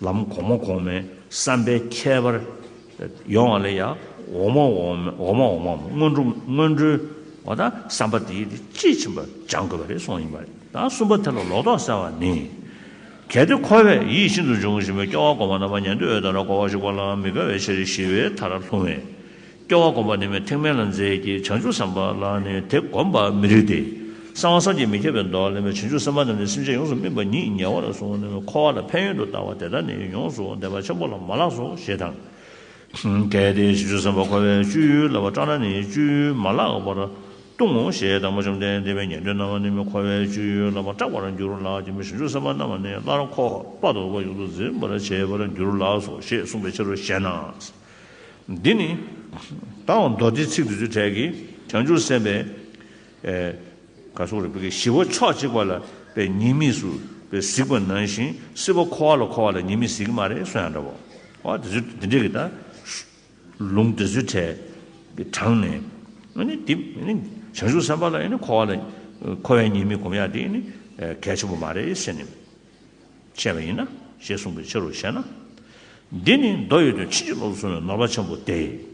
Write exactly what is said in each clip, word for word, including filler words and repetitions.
ལམ་གོང་མ་གོང་མའི་བསམ་པའི་ཁྱད་པར་ཡོང་བ་ལ་ཡང་འོག་མ་འོག་མ་འོག་མ་འོག་མ་སྔོན་འགྲོ་སྔོན་འགྲོའི་འོ་ད་བསམ་པ་དེ་དེ་དཔྱིས་ཕྱིན་པ་སྦྱང་དགོས་པ་རེད་གསུངས་ཡིན་པ་རེད། ད་གསུམ་པ་དེ་ལ་ལོག་རྟོག་སེལ་བ་ནི། གལ་ཏེ་འཁོར་བའི་ཡིད་ཤིན་ཏུ་འབྱུང་བཞིན་པའི་སྐྱེ་བ་གོང་མ་རྣམ་པ་ཉན་ཐོས་འོད་དང་འདྲ་འཁོར་བ་ཞིག་པ་ལ་མི་དགའ་བའི་ཕྱིར་ཞི་བའི་མཐར་ལྷུང་བས། སྐྱེ་བ་གོང་མ་ནི་མི་ཐེག་དམན་ལ་མཛེས་ཀྱི་བྱང་ཆུབ་སེམས་དཔའ་ལ་ནི་དེ་བསྒོམ་པ་མི་རིགས་ཏེ། གསང་བ་བསམ་གྱིས་མི་ཁྱབ་པའི་མདོ་ལས་མི་བྱང་ཆུབ་སེམས་དཔའ་རྣམས་ནི་སེམས་ཅན་ཡོངས་སུ་སྨིན་པ་ཉིད་ཉེ་བར་གསུངས་ནས་འཁོར་བ་ལ་ཕན་ཡོན་དུ་ལྟ་བ་དེ་དག་ནི་ཡོངས་སུ་བདེ་བ་ཆེན་པོ་ལ་མ་ལགས་སོ་ཞེས་དང་། གལ་ཏེ་བྱང་ཆུབ་སེམས་དཔའ་འཁོར་བའི་སྤྱོད་ཡུལ་ལ་བ་སྐྲག་ན་ནི་སྤྱོད་ཡུལ་མ་ལགས་པར་ལྟུང་ངོ་ཞེས་དང་པོ་བཅོམ་ལྡན་འདས་པའི་ཉན་ཐོས་རྣམས་ནི་མི་འཁོར་བའི་སྤྱོད་ཡུལ་ལ་བ་སྐྲག་པར་འགྱུར་ལགས་ཀྱི་མི་བྱང་ཆུབ་སེམས་དཔའ་རྣམས་ནི་སླར་འཁོར་བ་དཔག་ཏུ་མེད་པ་ཡོངས་སུ་འཛིན་པར་བྱེད་པར་འགྱུར་ལགས་སོ་ཞེས་གསུངས་པའི་ཕྱིར་རོ་ཞེ་ན། འདི་ནི་ད་འོ་མདོ་སྡེའི་ཚིག་འདི་ཚོའི་གྲས་ཀྱིས་བྱང་ཆུབ་སེམས་དཔའི་ཨེ་ག་སོགས་རེ་བོད་ཀྱི་ཞི་བ་ཕྱོགས་གཅིག་པ་ལ་པའི་ཉེས་དམིགས་སུ་པའི་གཟིགས་པ་ནང་བཞིན་སྲིད་པ་འཁོར་བ་ལ་འཁོར་བ་ལ་ཉེས་དམིགས་གཟིགས་ཀྱི་མ་རེད་གསུང་ཡང་འདྲ་བོ། འོ་དེ་ཚོ་དེ་འདྲས་ཀྱི་ད་ལུང་དེ་ཚོའི་གྲས་ཀྱི་དྲངས་ནས་ཨ་ནི་འདི་ཨ་ནི་བྱང་ཆུབ་སེམས་དཔའ་ལ་ཨ་ནི་འཁོར་བ་ལ་འཁོར་བའི་ཉེས་དམིགས་སྒོམ་ཡག་དེ་ཨ་ནི་གལ་ཆེན་པོ་མ་རེད་ཟེར་ནས། བཤད་པ་ཡིན་ན་ཞེས་གསུངས་པའི་ཕྱིར་རོ་ཞེ་ན། འདི་ནི་མདོ་ཡོད་དོན་ཕྱིན་ཅི་ལོག་ཏུ་སོང་བའི་ནོར་བ་ཆེན་པོ་སྟེ།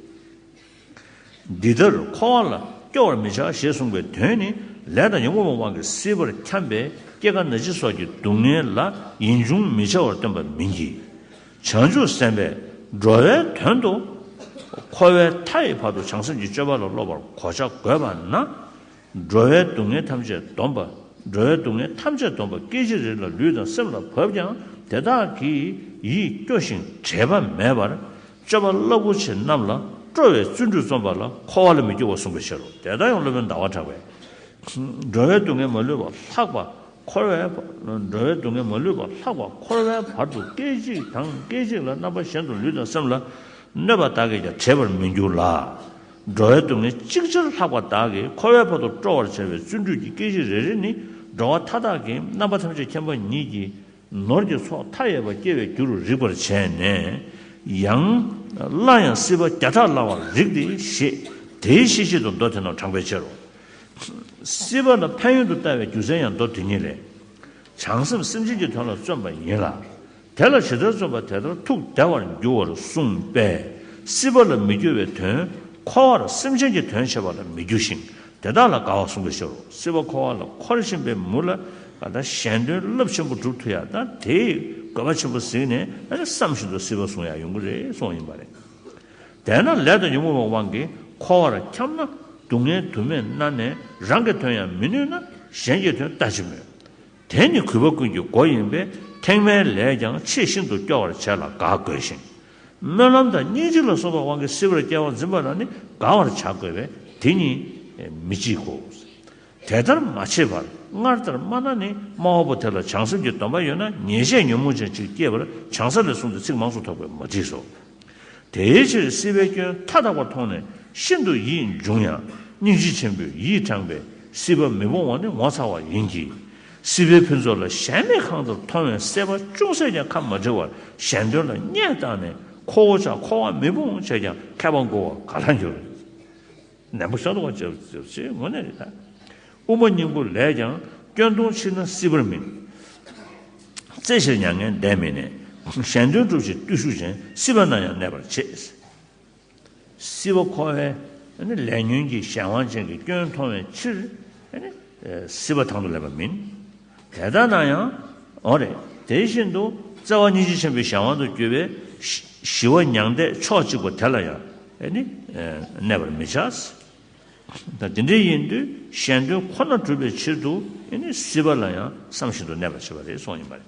འདི་ལྟར་འཁོར་བ་ལ་སྐྱོ་བར་མི་བྱ་ཞེས་གསུངས་པའི་དོན་ནི་ལས་དང་ཉོན་མོངས་པའི་དབང་གིས་སྲིད་པར་འཁྱམས་པའི་སྐྱེ་རྒ་ན་འཆི་སོགས་ཀྱི་སྡུག་བསྔལ་ལ་ཡིད་འབྱུང་མི་བྱ་བར་སྟོན་པ་མིན་གྱི། བྱང་ཆུབ་སེམས་དཔས་འགྲོ་བའི་དོན་དུ་འཁོར་བའི་མཐའ་ཡི་བར་དུ་བྱང་སེམས་ཀྱི་སྤྱོད་པ་ལ་སློབ་པར་གོ་ཆ་བགོས་པ་ན། འགྲོ་བའི་སྡུག་བསྔལ་ཐམས་ཅད་སྡོམ་པ། འགྲོ་བའི་སྡུག་བསྔལ་ཐམས་ཅད་སྡོམ་པ་སྐད་ཅིག་རེ་ལ་ལུས་དང་སེམས་ལ་བབ་ཀྱང་དེ་དག་གིས་ཡིད་སྐྱོ་ཞིང་བྲེལ་བ་མེད་པར་སྤྱོད་པ་རླབས་པོ་ཆེ་རྣམས་ལ་སྤྲོ་བའི་བརྩོན་འགྲུས་རྩོམ་པ་ལ་འཁོར་བ་ལ་མི་སྐྱོ་བར་གསུངས་པའི་ཕྱིར་རོ། དེ་ལྟར་ཡང་སློབ་དཔོན་ཟླ་བ་གྲགས་པས། འགྲོ་བའི་སྡུག་བསྔལ་མ་ལུས་པ་ལྷག་པ་འཁོར་བའི་བར། འགྲོ་བའི་སྡུག་བསྔལ་མ་ལུས་པ་ལྷག་པ་འཁོར་བའི་བར་དུ་སྐད་ཅིག་དང་སྐད་ཅིག་ལ་རྣམ་པ་གཞན་དུ་ལུས་དང་སེམས་ལ་གནོད་པ་དག་གིས་ཀྱང་བྲེད་པར་མི་འགྱུར་ལ། འགྲོ་བའི་སྡུག་བསྔལ་ཅིག་ཅར་ལྷག་པ་དག་གིས་འཁོར་བའི་བར་དུ་སྤྲོ་བར་བྱ་བའི་བརྩོན་འགྲུས་ཀྱི་སྐད་ཅིག་རེ་རེ་ནི་འགྲོ་བ་མཐའ་དག་གི་རྣམ་པ་ཐམས་ཅད་མཁྱེན་པ་ཉིད་ཀྱི་ནོར་གྱི་ཚོགས་མཐའ་ཡས་པ་སྐྱེ་བའི་རྒྱུ་རུ་རིག་པར་བྱས་ནས། ཡང་སླར་ཡང་སྲིད་པ་བརྒྱ་ཕྲག་བླང་བར་རིགས་ཏེ་ཞེས་དེའི་ཤེས་བྱེད་དུ་མདོ་དེ་རྣམས་དྲངས་པའི་ཕྱིར་རོ། སྲིད་པ་ལ་ཕན་ཡོན་དུ་ལྟ་བའི་རྒྱུ་མཚན་ཡང་མདོ་དེ་ཉིད་ལས། བྱང་སེམས་སེམས་ཅན་གྱི་དོན་ལ་བརྩོན་པ་ཡིན་ལ། དེ་ལ་ཇི་ལྟར་བརྩོན་པ་དེ་ལྟར་ཐུགས་བདེ་བར་འགྱུར་བར་གསུངས་པས། སྲིད་པ་ལ་མི་སྐྱོ་བའི་དོན་འཁོར་བར་སེམས་ཅན་གྱི་དོན་བྱེད་པ་ལ་མི་སྐྱོ་ཞིང་དེ་དག་ལ་དགའ་བར་གསུངས་པའི་ཕྱིར་རོ། སྲིད་པ་འཁོར་བ་ལ་འཁོར་བཞིན་པའི་མུ་ལ་ད་གཞན་དོན་རླབས་ཆེན་པོ་སྒྲུབ་ཐུབ་ཡག་ད་དེའི་དགོས་པ་ཆེན་པོ་གཟིགས་ནས་ཨ་ནི་བསམ་བཞིན་དུ་སྲིད་པ་བཟུང་ཡག་ཡོང་གི་རེད་གསུངས་ཡིན་པ་རེད། དེས་ན་ལས་དང་ཉོན་མོངས་པའི་དབང་གིས་འཁོར་བར་འཁྱམས་ན་སྡུག་བསྔལ་དུ་མས་མནར་ནས་རང་གི་དོན་ཡང་མི་ནུས་ན་གཞན་གྱི་དོན་ལྟ་ཅི་སྨོས། དེ་ནི་གུས་པ་ཀུན་གྱི་སྒོ་ཡིན་པས་ཐེག་དམན་ལས་ཀྱང་ཆེས་ཤིན་ཏུ་སྐྱོ་བར་བྱེད་ལ་དགའ་དགོས་ཤིང་། སྨོན་ལམ་དང་སྙིང་རྗེ་ལ་སོགས་པའི་དབང་གིས་སྲིད་པར་སྐྱེ་བ་འཛིན་པ་ལ་ནི་དགའ་བར་བྱ་དགོས་པས་དེ་གཉིས་མི་གཅིག་གོ། དེ་ལྟར་མ་བྱས་པར་སྔར་ལྟར་སྨྲ་ན་ནི་སྨྲ་བ་པོ་དེ་ལ་བྱང་སེམས་ཀྱི་སྡོམ་པ་ཡོད་ན་ཉེས་བྱས་ཉོན་མོངས་ཅན་གཅིག་སྐྱེས་པར་བྱང་ས་ལས་གསུངས་ཏེ་ཚིག་མང་སུ་ཐོགས་པས་མ་བྲིས་སོ། དེའི་ཕྱིར་སྲིད་པའི་སྐྱོན་མཐའ་དག་པར་མཐོང་ནས་ཤིན་ཏུ་ཡིད་འབྱུང་ཡང་སྙིང་རྗེ་ཆེན་པོས་ཡིད་དྲངས་པས་སྲིད་པ་མི་སྤོང་བ་ནི་ངོ་ཚ་བ་ཡིན་གྱི། སྲིད་པའི་ཕུན་ཚོགས་ལ་གཞལ་མེད་ཁང་ལྟར་མཐོང་བའི་སྲེད་པ་ཅུང་ཟད་ཀྱང་ཁ་མ་འབྲལ་བར་གཞན་དོན་ལ་སྙད་བཏགས་ནས་ཁོ་བོ་ཅག་འཁོར་བ་མི་སྤོང་བྱས་ཀྱང་མཁས་པ་མགོ་བ་ག་ལ་འགྱུར། ནན་པོ་ཤ་དོ་བ་ཅེས་ཅེས་ངོ་ནས་རེད་ད། དབུ་མ་སྙིང་པོ་ལས་ཀྱང་སྐྱོན་མཐོང་ཕྱིར་ན་སྲིད་པར་མིན། རྩེ་ཕྱིར་མྱ་ངན་འདས་མི་གནས། གཞན་དོན་སྒྲུབ་ཕྱིར་བརྟུལ་ཞུགས་ཅན་སྲིད་པ་ན་ཡང་གནས་པར་བྱེད། སྲིད་པ་འཁོར་བའི་ནི་ལས་ཉོན་གྱི་གཞན་དབང་ཅན་གྱི་སྐྱོན་མཐོང་བའི་ཕྱིར་ནི་སྲིད་པ་དང་དུ་ལེན་པ་མིན། དེ་ལྟ་ན་ཡང་འོ་རེད། དེ་བཞིན་དུ་བརྩེ་བ་སྙིང་རྗེ་ཆེན་པོའི་གཞན་དབང་དུ་གྱུར་པའི་ཞི་བ་མྱང་འདས་ཕྱོགས་གཅིག་པ་དེ་ལ་ཡང་ནི་གནས་པར་མི་བྱ། ད་དེ་འདྲའི་ཡིན་དུས་གཞན་དོན་ཁོ་ན་སྒྲུབ་པའི་ཕྱིར་དུ་ནི་སྲིད་པ་ལ་ཡང་བསམ་བཞིན་དུ་གནས་པར་བྱེད་པ་རེད་གསུངས་ཡིན་པ་རེད།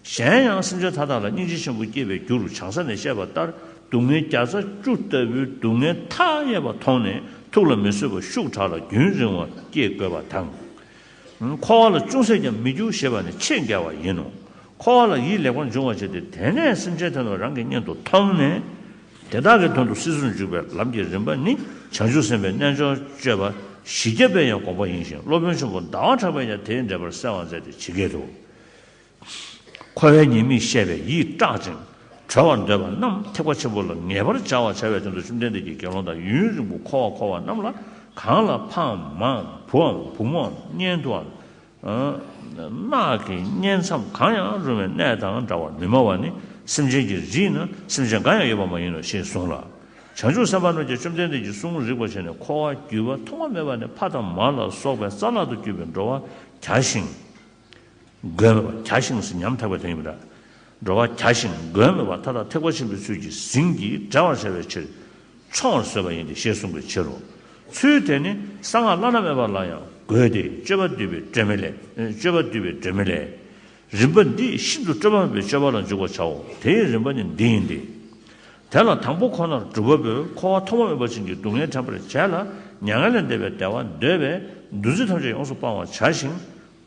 གཞན་ཡང་སེམས་ཅན་མཐའ་དག་ལ་སྙིང་རྗེ་ཆེན་པོ་སྐྱེས་པའི་རྒྱུར་བྱང་ས་ནས་བཤད་པ་ལྟར་སྡུག་བསྔལ་བརྒྱ་རྩ་བཅུ་ལྟ་བུའི་སྡུག་བསྔལ་མཐའ་ཡས་པ་མཐོང་ནས་ཐུགས་ལ་མི་བཟོད་པ་ཤུགས་དྲག་ལ་རྒྱུན་རིང་བ་སྐྱེ་དགོས་པ་དང་། འཁོར་བ་ལ་ཅུང་ཟད་ཀྱང་མི་འགྱུར་ཞེས་པ་ནི་ཆེས་འགལ་བ་ཡིན་ནོ། འཁོར་བ་ལ་ཡིད་ལེགས་པར་འབྱུང་བར་བྱེད་དེ་དེ་ནས་སེམས་ཅན་དེ་རྣམས་རང་གི་གཉེན་དུ་མཐོང་ནས། དེ་དག་གི་དོན་དུ་སྲིད་གསུམ་འཇུག་པའི་ལམ་གྱི་རིམ་པ་ནི་བྱང་ཆུབ་སེམས་དཔའི་རྣལ་འབྱོར་སྤྱོད་པ་ཞི་རྒྱས་པའི་ཡང་དགོངས་པ་ཡིན་ཞིང་སློབ་དཔོན་ཆེན་པོ་ཟླ་བ་གྲགས་པས་ཀྱང་དེའི་འགྲེལ་པར་གསལ་བར་མཛད་དེ་ཇི་སྐད་དུ། འཁོར་བའི་ཉེས་དམིགས་ཤེས་པས་ཡིད་སྐྲག་ཅིང་གྲོལ་བར་འདོད་པ་རྣམས་ཐེག་པ་ཆེན་པོ་ལ་ངེས་པར་བྱ་བར་བྱ་བའི་དོན་དུ་བཅོམ་ལྡན་འདས་ཀྱིས་དགེ་སློང་དག་ཡུན་རིང་པོ་འཁོར་བར་འཁོར་བ་རྣམས་ལ་གང་ལ་ཕའམ་མའམ་བུའམ་བུ་མོའམ་གཉེན་དུའམ། ཨ། རྣག་གི་གཉེན་མཚམས་གང་ཡང་རུང་བའི་གནས་དང་འདྲ་བར་མི་སྨྲ་བ་ནི། སེམས་ཅན་གྱི་རིས་ན་སེམས་ཅན་གང་ཡང་ཡོད་པ་མ་ཡིན་ནོ་ཞེས་གསུངས་ལ། བྱང་ཆུབ་སེམས་དཔའ་རྣམས་ཀྱིས་བཅོམ་ལྡན་འདས་ཀྱི་གསུང་རིག་པར་བྱས་ནས་འཁོར་བར་རྒྱུས་པ་ཐོག་མ་མེད་པ་ནས་ཕ་དང་མ་ལ་སོགས་པའི་རྩ་བརླག་ཏུ་གྱུར་པའི་འགྲོ་བ་བྱ་ཞིང་། གོས་མེད་པ། བྱ་ཞིང་ཟེར་ཉམ་ཐག་པའི་དོན་ཡིན་པ་འདྲ། འགྲོ་བ་བྱ་ཞིང་གོས་མེད་པ་མཐའ་དག་ཐེག་པ་ཆེན་པོའི་ཚུལ་གྱིས་ཟིན་གྱིས་བྲལ་བར་བྱ་བའི་ཕྱིར། མཆོང་བར་བཟོད་པ་ཡིན་ཏེ་ཞེས་གསུངས་པའི་ཕྱིར་རོ། ཚུལ་དེ་ནི་གསང་སྔགས་བླ་ན་མེད་པ་ལ་ཡང་དགོས་ཏེ། སྤྱོད་པ་བསྡུས་པའི་སྒྲོན་མེ་ལས། སྤྱོད་པ་བསྡུས་པའི་སྒྲོན་མེ་ལས། རིམ་པ་འདིས་ཤིན་ཏུ་སྤྲོས་པ་མེད་པའི་སྤྱོད་པ་ལ་འཇུག་པར་བྱའོ། དེའི་རིམ་པ་ནི་འདི་ཡིན་ཏེ། དེ་ལ་དང་པོ་ཁོ་ནར་སྒྲུབ་པ་པོས་འཁོར་བ་ཐོག་མ་མེད་པ་ཅན་གྱི་སྡུག་བསྔལ་དྲན་པར་བྱས་ལ། མྱ་ངན་ལས་འདས་པའི་བདེ་བ་འདོད་པས་འདུ་འཛི་ཐམས་ཅད་ཡོངས་སུ་སྤང་བར་བྱ་ཞིང་།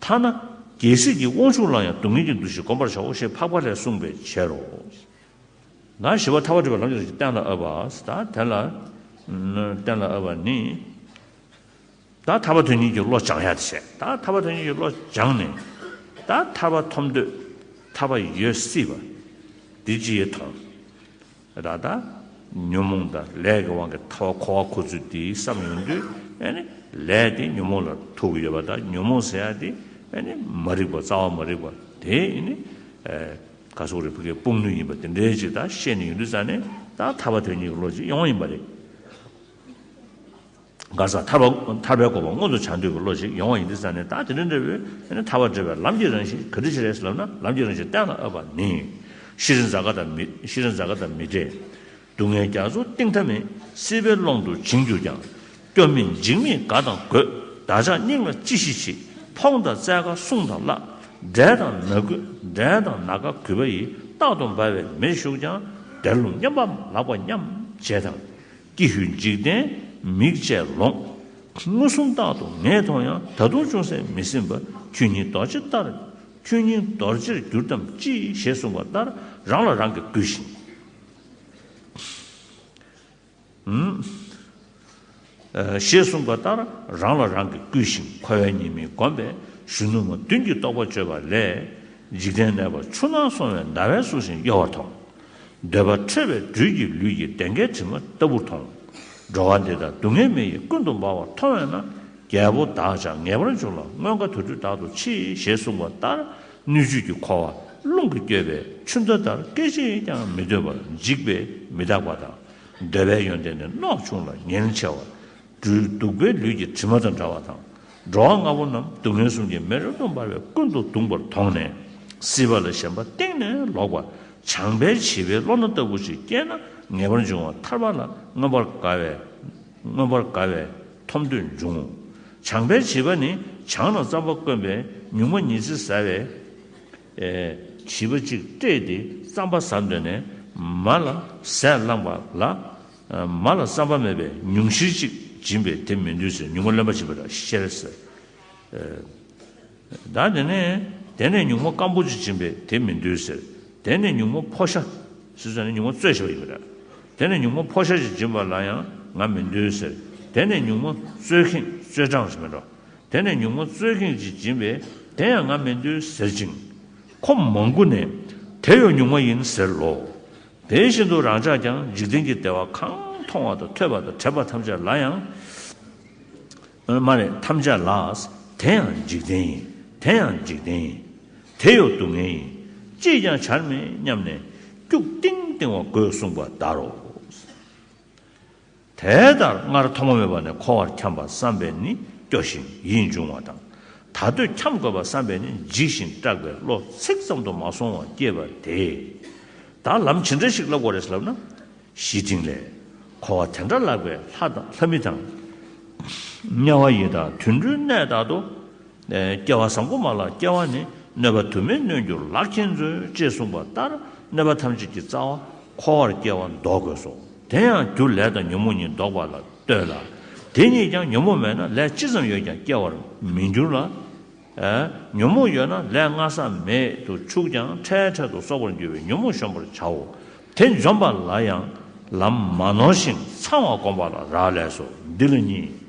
ཐ་ན་རྒྱལ་སྲིད་ཀྱི་དབང་ཕྱུག་ལ་ཡང་སྡུག་བསྔལ་གྱི་འདུ་ཤེས་བསྒོམ་པར་བྱའོ་ཞེས་འཕགས་པ་ལྷས་གསུངས་པའི་ཕྱིར་རོ། ན་ཞི་བ་ཐར་པ་སྒྲུབ་པའི་ལམ་གྱི་རང་བཞིན་གཏན་ལ་དབབ་པ། ད་དེ་ལ་གཏན་ལ་དབབ་པ་ནི། ད་ཐར་པ་དོན་གཉེར་གྱི་བློ་སྦྱང་ཡ་དེ་བྱས། ད་ཐར་པ་དོན་གཉེར་གྱི་བློ་སྦྱངས་ནས། ད་ཐར་པ་ཐོབ་འདོད། ཐར་པ་ཡོད་སྲིད་པ། འདི་ཅི་ཡིས་མཐོང་། ད་ལྟ་ཉོན་མོངས་དང་ལས་ཀྱི་དབང་གིས་ཐར་པ་འཁོར་བ་འཁོར་ཚུལ་འདི་བསམ་ཡོང་དུས། ཨ་ནི་ལས་དེ་ཉོན་མོངས་ལ་ཐུག་གི་ཡོད་པ་དང་། ཉོན་མོངས་ཟེར་ཡ་དེ་ཨ་ནི་མ་རིག་པ། རྩ་བ་མ་རིག་པ་དེ་ཨ་ནི་ག་སོག་རེ་ཕ་གིའི་དཔུང་ནུས་ཡིན་པ་དེ་འདྲའི་ཅིག་ད་ཤེས་ནས་ཡོང་དུས་ཙང་ནས། ད་ཐར་པ་དོན་གཉེར་གྱི་བློ་ཅིག་ཡོང་བ་ཡིན་པ་རེད། ག་ས་ཐར་པ། ཐར་པའི་གོ་འཕང་མངོན་དུ་བྱ་འདོད་ཀྱི་བློ་ཞིག་ཡོང་བ་ཡིན་དུས་ཙང་ནས། ད་དེ་འདྲ་འདྲ་བོའི་ཨ་ནི་ཐར་པ་སྒྲུབ་པའི་ལམ་གྱི་རང་བཞིན་ག་འདྲ་ཞིག་རེད་ཟེར་ལབ་ན། ལམ་གྱི་རང་བཞིན་གཏན་ལ་དབབ་པ་ནི། ཤི་རན་ཛ་ག་དང་མི། ཤི་རན་ཛ་ག་དང་མི་འབྲལ། སྡུག་བསྔལ་རྒྱ་མཚོ་གཏིང་མཐའ་མེད། སྲིད་པའི་ཀློང་དུ་བྱིང་གྱུར་ཀྱང་། སྐྱོ་མེད་འཇིགས་མེད་དགའ་དང་དགོད། བདག་ཅག་སྙིང་ལ་ཅི་ཞིག་མཆིས། ཕོངས་དང་བཙལ་ཁ་བསྲུང་དང་བརླག། འབྲས་དང་ན་གུ། འབྲས་དང་ན་རྒ་གུས་པ་ཡིས། རྟག་ཏུ་འབར་བའི་མེར་ཞུགས་ཀྱང་། བདེར་ལྷུང་སྙམ་པའམ་ལག་པ་མཉམ་བྱས་དང་། ཀྱི་ཧུད་འཇིག་རྟེན་མིག་བཅས་ལོང་། མངོན་སུམ་རྟག་ཏུ་ངས་མཐོང་ཡང་། ད་དུང་ཅུང་ཟད་མི་ཟིན་པ། ཁྱོད་ཉིད་རྡོ་རྗེ་ལྟར། ཁྱོད་ཉིད་རྡོ་རྗེར་གྱུར་ཏམ་ཅི། ཞེས་གསུངས་པ་ལྟར་རང་ལ་རང་གིས་བསྐུལ་ཞིང་། ཨུམ། ཞེས་གསུངས་པ་ལྟར་རང་ལ་རང་གིས་བསྐུལ་ཞིང་། འཁོར་བའི་ཉེས་དམིགས་བསྒོམས་པས་གཞོན་ནུ་མ་བདུན་གྱི་རྟོགས་པ་བརྗོད་པ་ལས། འཇིག་རྟེན་གནས་པ་ཆུ་ནང་སོང་བའི་ཟླ་བས་བསུ་ཞིང་གཡོ་བར་མཐོང་། འདོད་པ་ཁྲོས་པའི་སྦྲུལ་གྱི་ལུས་ཀྱིས་གདེངས་ཀའི་དྲི་མ་ལྟ་བུར་མཐོང་། འགྲོ་བ་འདི་དག་སྡུག་བསྔལ་མེ་ཡིས་ཀུན་ཏུ་འབར་བར་མཐོང་བས་ན། རྒྱལ་པོ་བདག་ཅག་ངེས་པར་འབྱུང་ལ། མངོན་དགའ་དུར་ཁྲོད་དག་ཏུ་མཆི། ཞེས་གསུངས་པ་ལྟར། སྣོད་བཅུད་ཀྱི་འཁོར་བ་རླུང་གིས་བསྐྱོད་པའི་ཆུ་ཟླ་ལྟར། སྐད་ཅིག་ཀྱང་མི་སྡོད་པར་འཇིག་པས་མི་རྟག་པ་དང་། འདོད་པའི་ཡོན་ཏན་ནི་རྣོ་ཆུང་ལ་ངལ་ཆེ་བ། སྦྲུལ་གདུག་པའི་ལུས་ཀྱི་དྲི་མ་དང་འདྲ་བ་དང་། འགྲོ་བ་ལྔ་པོ་རྣམས་སྡུག་བསྔལ་གསུམ་གྱི་མེ་རབ་ཏུ་འབར་བས་ཀུན་ཏུ་གདུང་བར་མཐོང་ནས། སྲིད་པ་ལ་ཞེན་པ་གཏིང་ནས་ལོག་པར་བྱམས་པའི་བྱིས་པའི་བློ་སྣ་ལྟ་བུ་ཞིག་སྐྱེས་ན། ངེས་པར་འབྱུང་བ་ཐར་པ་ལ་མངོན་པར་དགའ་བའི། མངོན་པར་དགའ་བའི་ཐོབ་འདོད་འབྱུང་ངོ་། བྱམས་པའི་བྱིས་པ་ནི་བྱམས་ལ་རྩམ་པ་བསྐོན་པས་ཉུང་མ་ཉི་ཚེ་ཟ་བའི་ཨེ། བྱིས་པ་གཅིག་སྤྲད་དེ་རྩམ་པ་ཟ་འདོད་ནས་མ་ལ་ཟས་བླངས་པ་ལ། མ་ལ་རྩམ་པ་མེད་པས་ཉུང་ཤིང་གཅིག་སྦྱིན་པས་དེ་མི་འདོད་ཟེར། ཉུང་མ་རློན་པ་སྦྱིན་པ་ལ་ཤེར་ཟེར། ད་དེ་ནས་དེ་ནས་ཉུང་མ་སྐམ་པོ་གཅིག་སྦྱིན་པས་དེ་མི་འདོད་ཟེར། དེ་ནས་ཉུང་མ་ཕོ་ཤ། སུ་ཟེར་ན་ཉུང་མ་བཙོས་བཞག་པ་ཡིན་པ་འདྲ། དེ་ནས་ཉུང་མ་ཕོ་ཤ་ཅིག་སྦྱིན་པ་ལ་ཡང་ང་མི་འདོད་ཟེར། དེ་ནས་ཉུང་མ་བཙོས་ཁེངས་བཙོས་གྲང་ཞིག་མི་འགྲོ། དེ་ནས་ཉུང་མ་བཙོས་ཁེངས་ཅིག་སྦྱིན་པས་དེ་ཡང་ང་མི་འདོད་ཟེར་ཅིང་། ཁོ་མང་པོ་ནས་དེ་ཡང་ཉུང་མ་ཡིན་ཟེར་ལོ། དེ་བཞིན་དུ་རང་ཅག་ཀྱང་འཇིག་རྟེན་གྱི་བདེ་བ་གང་མཐོང་བ་དང་ཐོས་པ་དང་དྲན་པ་ཐམས་ཅད་ལ་ཡང་། མ་རེད། ཐམས་ཅད་ལ། དེ་ཡང་འཇིག་རྟེན་ཡིན། དེ་ཡང་འཇིག་རྟེན་ཡིན། དེ་ཡང་སྡུག་བསྔལ་ཡིན། ཅིས་ཀྱང་བྱར་མེད་སྙམ་ནས་སྐྱུག་ཏིང་ཏིང་བ་དགོས་གསུངས་པ་ལྟར་རོ། དེ་ལྟར་སྔར་ཐོག་མ་མེད་པ་ནས་འཁོར་བར་འཁྱམས་པ་བསམ་པས་ནི་སྐྱོ་ཞིང་ཡིད་འབྱུང་བ་དང་། ད་ལྟོས་འཁྱམས་དགོས་པ་བསམ་པས་ནི་འཇིགས་ཤིང་སྐྲག་པའི་བློ་ཚིག་ཙམ་དུ་མ་སོང་བ་སྐྱེས་པ་དེས། ད་ལམ་ཇི་འདྲ་ཞིག་བསླབ་དགོས་རེད་ལབ་ན། བཞི་ཐིག་ལས། འཁོར་བ་དེ་འདྲ་བརླག་པའི་ལྷ་དང་ལྷ་མི་དང་། དམྱལ་བ་ཡི་དྭགས་དུད་འགྲོའི་གནས་དག་ཏུ། སྐྱེ་བ་བཟང་པོ་མ་ལགས་སྐྱེ་བ་ནི། གནོད་པ་དུ་མས་གནོད་འགྱུར་ལག་མཁན་མཛོད། ཅེས་གསུངས་པ་ལྟར་གནོད་པ་ཐམས་ཅད་ཀྱི་རྩ་བ་འཁོར་བར་སྐྱེ་བ་ལྡོག་དགོས་སོ། དེ་ཡང་རྒྱུ་ལས་དང་ཉོན་མོངས་གཉིས་ལྡོག་པ་ལ་ལྟོས་ལ། དེ་གཉིས་ཀྱང་ཉོན་མོངས་མེད་ན་ལས་ཅི་ཙམ་ཡོད་ཀྱང་སྐྱེ་བར་མི་འགྱུར་ལ། ཨ། ཉོན་མོངས་ཡོད་ན་ལས་སྔ་ས་མེད་དུ་འཆུག་ཀྱང་འཕྲལ་འཕྲལ་དུ་གསོག་པར་འགྱུར་བའི་ཉོན་མོངས་གཞོམ་པར་བྱའོ། དེ་འཇོམས་པ་ལ་ཡང་ལམ་མ་ནོར་ཞིང་ཚང་བ་བསྒོམ་པ་ལ་རག་ལས་སོ། འདི་ལ་གཉིས།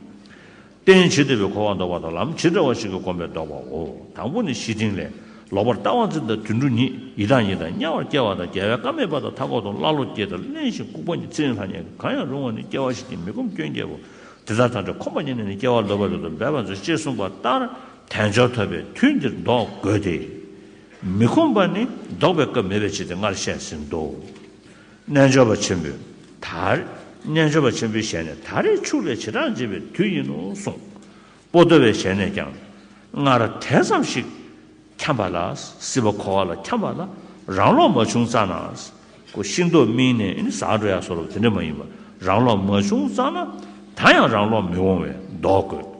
རྟེན་ཇི་ལྟ་བུའི་འཁོར་བ་ལྡོག་པ་དང་ལམ་ཇི་འདྲ་བ་ཞིག་གིས་བསྒོམས་པས་ལྡོག་པའོ། དང་པོ་ནི་བཞི་ཐིག་ལས། ལོག་པར་ལྟ་བ་འཛིན་དང་དུད་འགྲོ་ཉིད། ཡི་དྭགས་ཉིད་དང་དམྱལ་བར་སྐྱེ་བ་དང་རྒྱལ་བའི་བཀའ་མེད་པ་དང་མཐའ་འཁོབ་ཏུ་ཀླ་ཀློ་སྐྱེས་དང་གླེན་ཞིང་ལྐུགས་པ་ཉིད་ཚེ་རིང་ལྷ་ཉིད་གང་ཡང་རུང་བ་ནི་སྐྱེ་བ་བཞི་སྟེ་མི་ཁོམ་སྐྱོན་བརྒྱད་པོ། དེ་དག་ཐམས་ཅད་ཁོམ་པ་ཉིད་ནས་ནི་སྐྱེ་བ་ལྡོག་པའི་རིགས་སུ་འབད་པར་མཛོད། ཅེས་གསུངས་པ་ལྟར། དལ་འབྱོར་ཐོབ་པའི་དུས་འདིར་ལྡོག་དགོས་ཏེ། མི་ཁོམ་པ་ནི་ལྡོག་པའི་སྐབས་མེད་པའི་ཕྱིར་ཏེ་སྔར་བཤད་ཟིན་ཏོ། རྣལ་འབྱོར་པ་ཆེན་པོས་ད་རེས་རྣལ་འབྱོར་པ་ཆེན་པོའི་ཞལ་ནས་ད་རེས་ཕྱུགས་ལས་ཇེ་དྲག་འབྱེད་པའི་དུས་ཡིན་ནོ་གསུངས། པོ་ཏོ་བའི་ཞལ་ནས་ཀྱང་། སྔར་དེ་ཙམ་ཞིག་འཁྱམས་པ་ལ། སྲིད་པ་འཁོར་བ་ལ་འཁྱམས་པ་ལ་རང་ལོག་མ་བྱུང་ཙ་ན། ཁོ་ཤིང་ཏོག་སྨིན་ནས་ནི་ཟག་འགྲོ་ཡ་བཟོ་འདྲ་དེ་འདྲ་མ་ཡིན་པ། རང་ལོག་མ་བྱུང་ཙ་ན་ད་ཡང་རང་ལོག་མི་འོང་བས་ལྡོག་དགོས།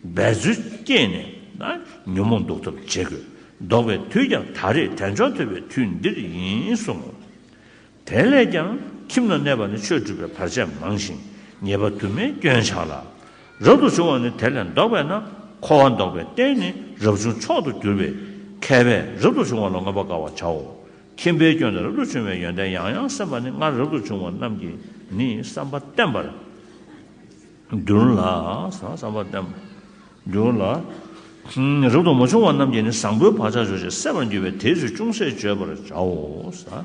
འབད་རྩོལ་བསྐྱེད་ནས་ན་ཉོན་མོངས་ལྡོག་ཐབས་བྱེད་དགོས། ལྡོག་པའི་དུས་ཀྱང་ད་རེས་དལ་འབྱོར་ཐོབ་པའི་དུས་འདིར་ཡིན་གསུངས། དེ་ལས་ཀྱང་ཁྱིམ་ན་གནས་པ་ནི་ཆོས་སྒྲུབ་པའི་བར་ཆད་མང་ཞིང་ཉེས་པ་དུ་མའི་སྐྱོན་ཆགས་ལ། རབ་ཏུ་བྱུང་བ་ནི་དེ་ལས་ལྡོག་པས་ན་འཁོར་བ་ལྡོག་པའི་རྟེན་ནི་རབ་བྱུང་མཆོག་ཏུ་གྱུར་པས་མཁས་པས་རབ་ཏུ་བྱུང་བ་ལ་མངོན་པར་དགའ་བར་བྱའོ། ཁྱིམ་པའི་སྐྱོན་དང་རབ་ཏུ་བྱུང་བའི་ཡོན་ཏན་ཡང་ཡང་སེམས་པ་ནི་སྔར་རབ་ཏུ་བྱུང་བ་རྣམས་ཀྱིས་ནི་བསམ་པ་བརྟན་པར་འགྱུར་ལ། བསམ་པ་བརྟན་འགྱུར་ལ། རབ་ཏུ་མ་བྱུང་བ་རྣམས་ཀྱིས་ནི་བཟང་པོའི་བག་ཆགས་འཇོག་ཅིང་སད་པར་འགྱུར་བས་དེའི་ཚེ་ཅུང་ཟད་བརྗོད་པར་བྱའོ། ས།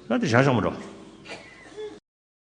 ད་དེ་བཞག་བཞག་མ་འགྲོ།